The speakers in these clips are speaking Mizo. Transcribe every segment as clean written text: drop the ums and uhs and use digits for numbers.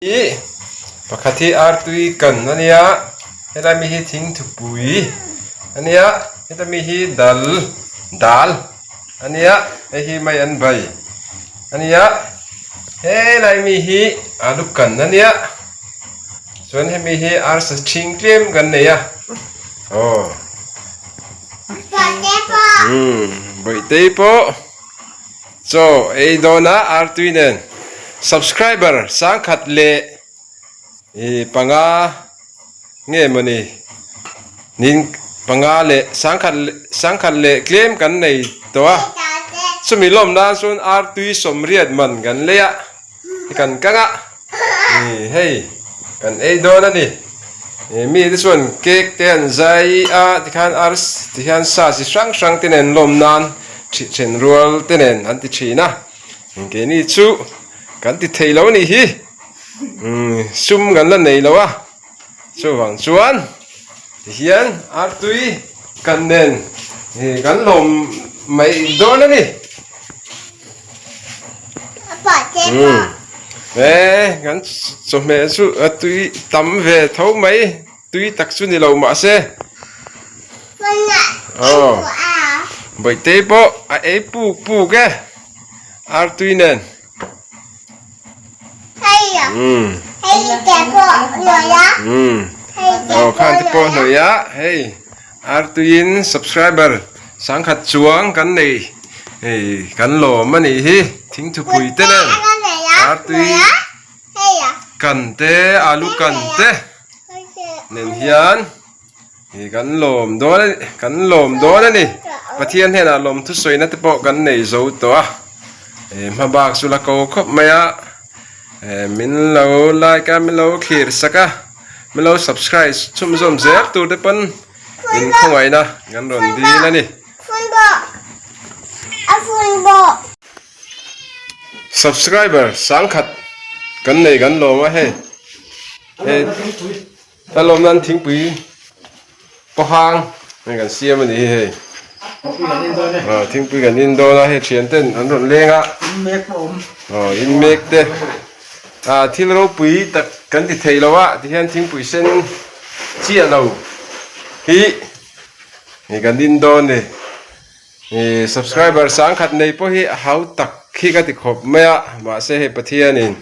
Ih pakhat hi artui kan a nia helai mi hi thingthupui a nia heta mi hi dal dal a nia hei hi mai an bai a nia helai mi hi alu kan a nia chuan hemi hi arsa ṭhing tlem kan nei a aw umm bawihte pawh. Chaw ei dawna artui nen subscriber sangkhat leh ih panga nge mawni nin panga leh sangkhat sangkhat leh tlem kan nei tawh a chumi lawm nan chuan artui sawmriat man kan lei a. Kan kang a, ih hei kan ei dawn a ni. Ih mi te chuan cake te an zai a tikhan ars tihian sa chi hrang hrang te nen lawm nan thih then rual te nen an ti thin a. Keini chu kan ti thei lo a nih hi, umm sum kan la nei lo a, chuvang chuan tihian artui kan nen ih kan lawm mai dawn a ni. Eee kan chawhmeh chu a tui tam ve tho mai tui tak chu ni lo mahse aw bawihte pawh a ei puk puk e artui nen umm umm aw khan te pawh hnawih a hei. Artuiin subscriber sangkhat chuang kan nei hei kan lawm a nih hi thingthupui te nen artui kan te alu kan te nen hian ih kan lawm dawn a kan lawm dawn a ni Pathian hnenah lawm thusawina te pawh kan nei zo tawh a ih hma bak chu la ko khawp mai a eh min lo like a min lo thlir sak a. Min lo subscribe chhunzawm zel tur te pawn in khawngaihna kan rawn dil a ni. Subscriber sangkhat kan nei kan lawm a hei. Hei ta lawm nan thingpui pawhang hei kan siam a ni hi hei. Thingpui kan in dawn a hei thian ten an rawn leng a. In mek te. Ah thil ropui tak kan ti thei lo a tihian thingpui sen chiah lo hi ih kan din dawn ni ih subscriber sangkhat nei pawh hi a hau tak hi ka ti khawp mai a mahse hei Pathianin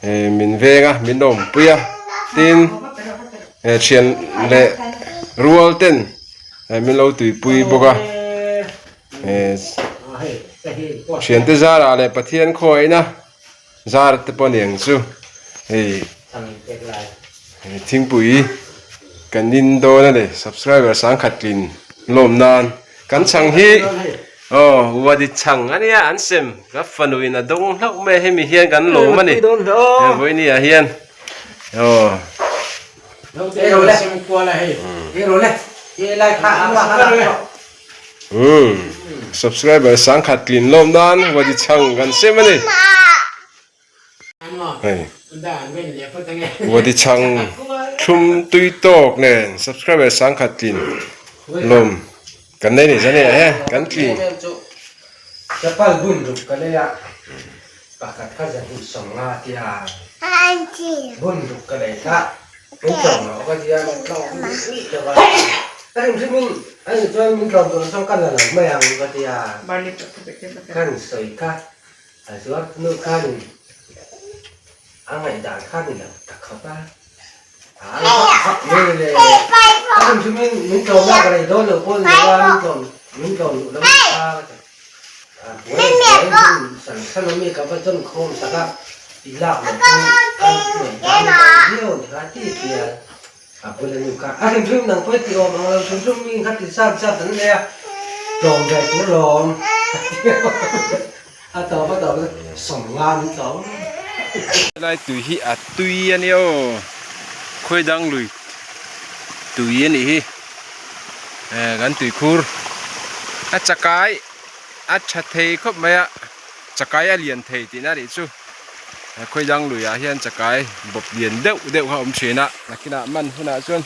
ih min veng a min awmpui a tin eh thian leh rual ten min lo tuipui bawk a eh thiante zarah leh Pathian khawiahina. Zar te pawh aniang chu hei thingpui kan in dawn a ni subscriber sangkhat tlin lawm nan kan chhang hi aw wadi chhang a nia an sem ka fanu in a dawng hlauh mai a hemi hian kan lawm a ni vawiini ah hian aw. Umm subscriber sangkhat tlin lawm nan wadi chhang kan sem a ni. Hei wadi chhang thlum tui tawk nen subscriber sangkhat tlin lawm kan nei ni zan e he kan tlin. Helai tui hi a tui a nia aw khawi dang lui tui a nih hi eh kan tui khur a chakai a tha thei khawp mai a chakai a lian thei tihna a nih chu khawi dang lui ah hian chakai bawp lian deuh deuh kha a awm thin a nakinah man hunah chuan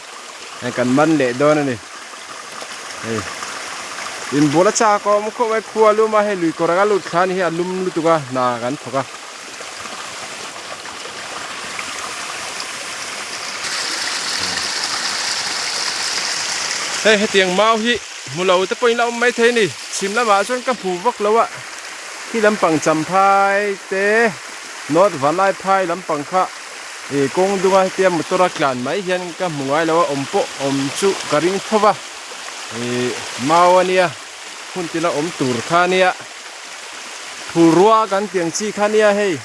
kan man leh dawn a ni hei inbual a chak a awm khawp mai khua a lum a hei lui kawr anga lut thla a ni hi a lum lutuk a hna kan thawk a. Hei hetiang mau hi hmu lo te pawhin a awm maithei a ni. Chhim lamah chuan ka hmu vak lo a, khi lampang champhai te North Vanlai phai lampang kha ih kawng dunga hetia motor a tlan mai hian ka hmu ngai lo a, awm pawh awm chu ka ring tho va, ih mau a nia hun tina awm tur kha a nia, phulrua kan tih ang chi kha a nia hei.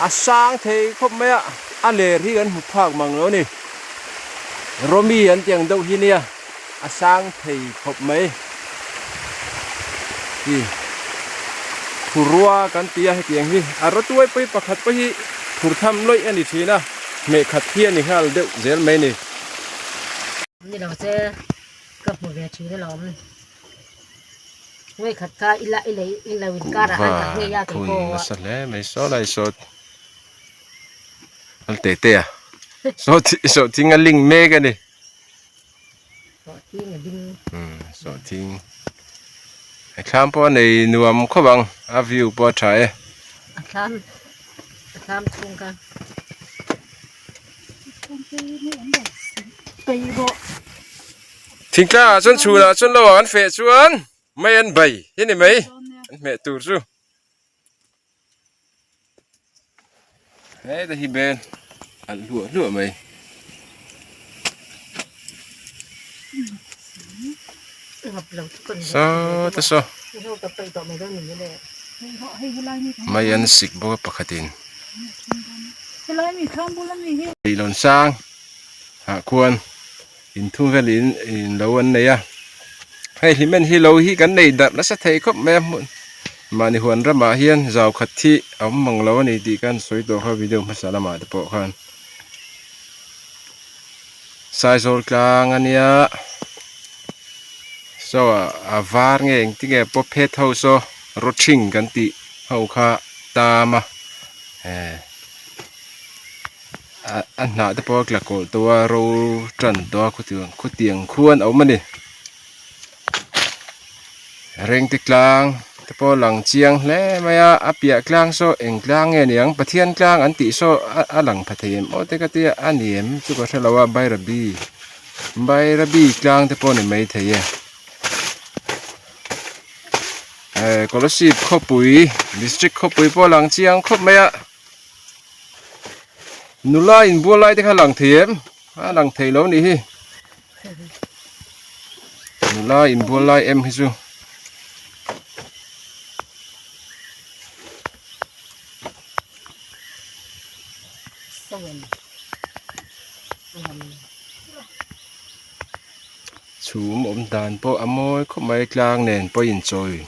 A sang thei khawp mai a, a ler hi kan hmu phak mang lo a ni. Rawmi an tih ang deuh hi nia, a sang thei khawp mai. Hi phurua kan ti a hetiang hi a rawtuai pawh hi pakhat pawh hi phur tham lawih a ni thin a, hmeh khat hi a ni nghal deuh zel mai a ni. Ni lo che ka hmu ve thin alawm. Ngei khat kha ila i lei i lo inkar ah khan ka ngei a kei pawh. Nasa hle mai saw lai saw al te te a saw saw thing a ling mek a ni. Saw thing a ding. Um saw thing a thlam pawh a nei nuam khawp ang a view pawh a tha e. A thlam a thlam chhung kha. Thingtlang ah chuan chhun ah chuan lo ah an feh chuan mei an bai hi ni mai an hmeh tur chu heta hi bel alh hluah hluah mai. Saw te saw mai an sik bawk a pakhatin leihlawn sang ah khuan inthum vel in in lo an nei a hei hlimen hi lo hi kan nei darh nasa thei khawp mai a hmun mahni huan ramah hian zau khat hi a awm mang lo a ni tih khan sawi tawh kha video hmasa lamah te pawh khan saizawl tlang a nia saw a var nge engtin nge pawh phet ho saw rawthing kan tih ho kha tam a eh. A hnah te pawh a tla kawlh tawh a ro tan tawh a khawtiang khawtiang khuan a awm a ni rengte tlang te pawh a lang chiang hle mai a a piah tlang saw eng tlang nge niang pathian tlang an tih saw a lang pha thei em aw te ka tia a ni em chu ka hrelo a bairabi bairabi tlang te pawh a ni maithei e eh kolasib khawpui district khawpui pawh a lang chiang khawp mai a. Nula inbual lai te kha lang thei em? A lang thei lo nih hi. Nula inbual lai em hi chu. Chhum awm dan pawh a mawi khawp mai tlang nen pawh inchawi.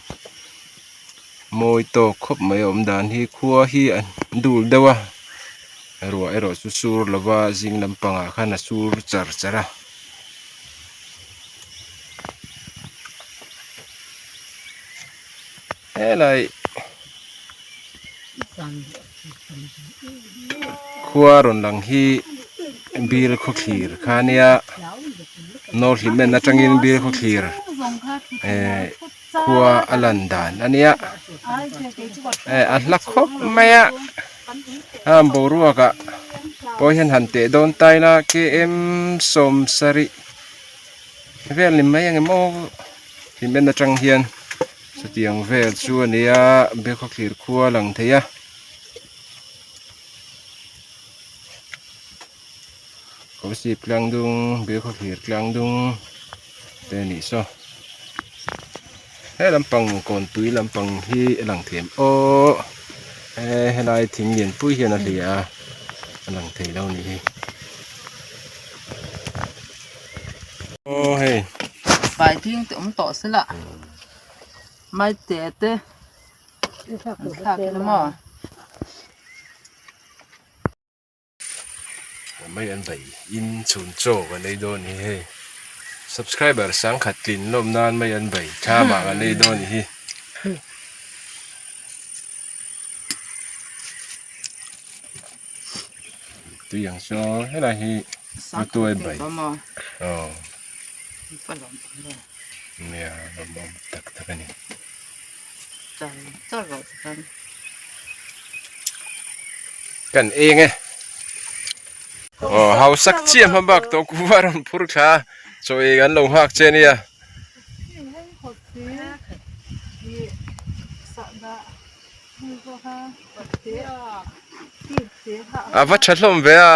Mawi tawk khawp mai a awm dan hi khua hi a dul deuh a ruah erawh chu sur lova zing lampangah khan a sur char char a. Helai khua rawn lang hi bil khawthlir kha a nia North Hlimen atangin bil khawthlir eh. Khua a lan dan a nia eh a hla khawp mai a a boruak ah pawh hian han teh dawn ta ila km 70 vel ni mai ang em aw hlimen atang hian chutiang vel chu a nia Biakhawthlir khua a lang thei a. Kawsip tlang dung Bilkhawthlir tlang dung te a nih saw he lampang kawnpui lampang hi a lang thiam aw he helai thing lian pui hian a hliah a a lang thei lo a nih hi aw hei Pai thing te awm tawh se la mai te te an thlak ila maw. Mai an bai in chhun chaw kan ei dawn hi hei subscriber sangkhat tlin lawm nan mai an bai thlam ah kan ei dawn hi tui ang saw helai hi tuai bai aw nia lawmawm tak tak a ni. Kan eng e. Aw hausak chiah hma bak tawh kuva rawn phur thla. Chaw ei kan lo nghak che ania. A va tha hlawm ve a.